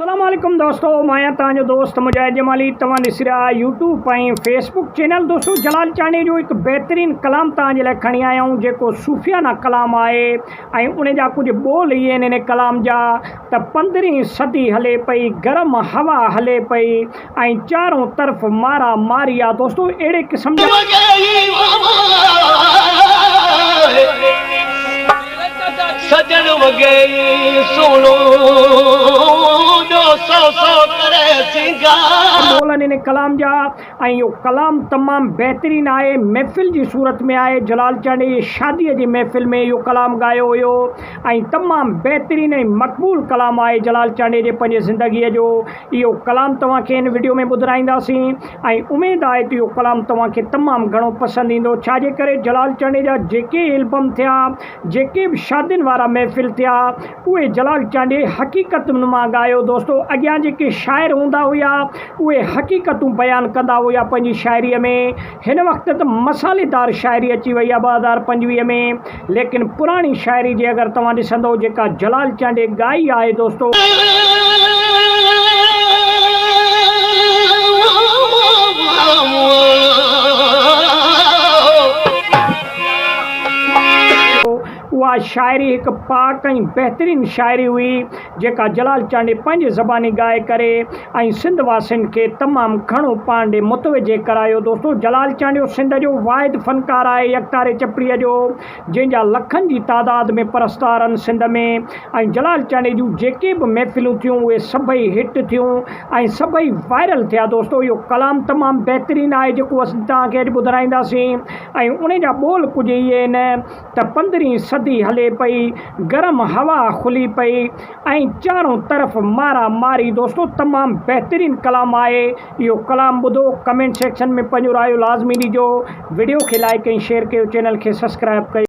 السلام عليڪم دوستو مان آهيان توهان جو دوست مجاهد جمالي توهان ڏسي رهيا آهيو يوٽيوب ۽ فيسبوڪ چينل دوستو جلال چانڊيي جو هڪ بهترين ڪلام توهان جي لاء کڻي آيا آهيون جيڪو صوفيانه ڪلام آهي ۽ ان جا ڪجهه ٻول اهي آهن ان ڪلام جا ته پندرهين صدي هلي پئي گرم هوا هلي پئي ۽ چارون طرف مارا ماري آ دوستو اهڙي قسم جا. سڄڻ وڳي سهڻو ٻيو سو سو ڪري سينگار. ٻولن ان ڪلام جا ۽ اهو ڪلام تمام بهترين آهي محفل جي صورت ۾ آهي جلال چانڊيي جي شادي جي محفل ۾ اهو ڪلام ڳايو هيو ۽ تمام بهترين ۽ مقبول ڪلام آهي جلال چانڊيي جي پنهنجي زندگي جو اهو ڪلام توهان کي هن وڊيو ۾ ٻڌرائينداسين ۽ اميد آهي ته اهو ڪلام توهان کي تمام گهڻو پسند ايندو ڇا جي ڪري جلال چانڊيي جا جيڪي البم ٿيا جيڪي به شادين وارا محفل ٿيا اهي جلال چانڊيي حقيقتن مان ڳايو دوستو اڳيان جيڪي شاعر هوندا هيا اهي حقيقتون بيان ڪندا هيا پنهنجي شاعري ۾ هن وقت ته مصالحيدار شاعري اچي وئي آهي 2025 ۾ ليڪن پراڻي شاعري جي اگر توهان ڏسندو جيڪا جلال چانڊيي ڳائي آهي دوستو. اها شاعري هڪ پاڪ ۽ بهترين شاعري هئي جيڪا جلال چانڊيي پنهنجي زباني ڳائي ڪري ۽ سنڌ واسين کي تمام گهڻو پاڻ ڏي متوجه ڪرايو دوستو جلال چانڊيو سنڌ جو واحد فنڪار آهي يڪتاري چپڙي جو جنهن جا لکن جي تعداد ۾ پرستار آهن سنڌ ۾ ۽ جلال چانڊيي جون جيڪي به محفلون ٿيون اهي سڀئي هٽ ٿيون ۽ سڀئي وائرل ٿيا دوستو اهو ڪلام تمام بهترين آهي جيڪو اسين توهان کي اڄ ٻڌرائينداسين ۽ ان جا ٻول ڪجهه اهي آهن ته پندرهين صدي هلي پئي، گرم هوا کلي پئي ۽ چارون طرف مارا ماري دوستو تمام بهترين ڪلام آهي اهو ڪلام ٻڌو ڪمينٽ سيڪشن ۾ پنهنجو رايو لازمي ڏجو وڊيو کي لائيڪ ۽ شيئر ڪيو چينل کي سسڪرائب ڪيو.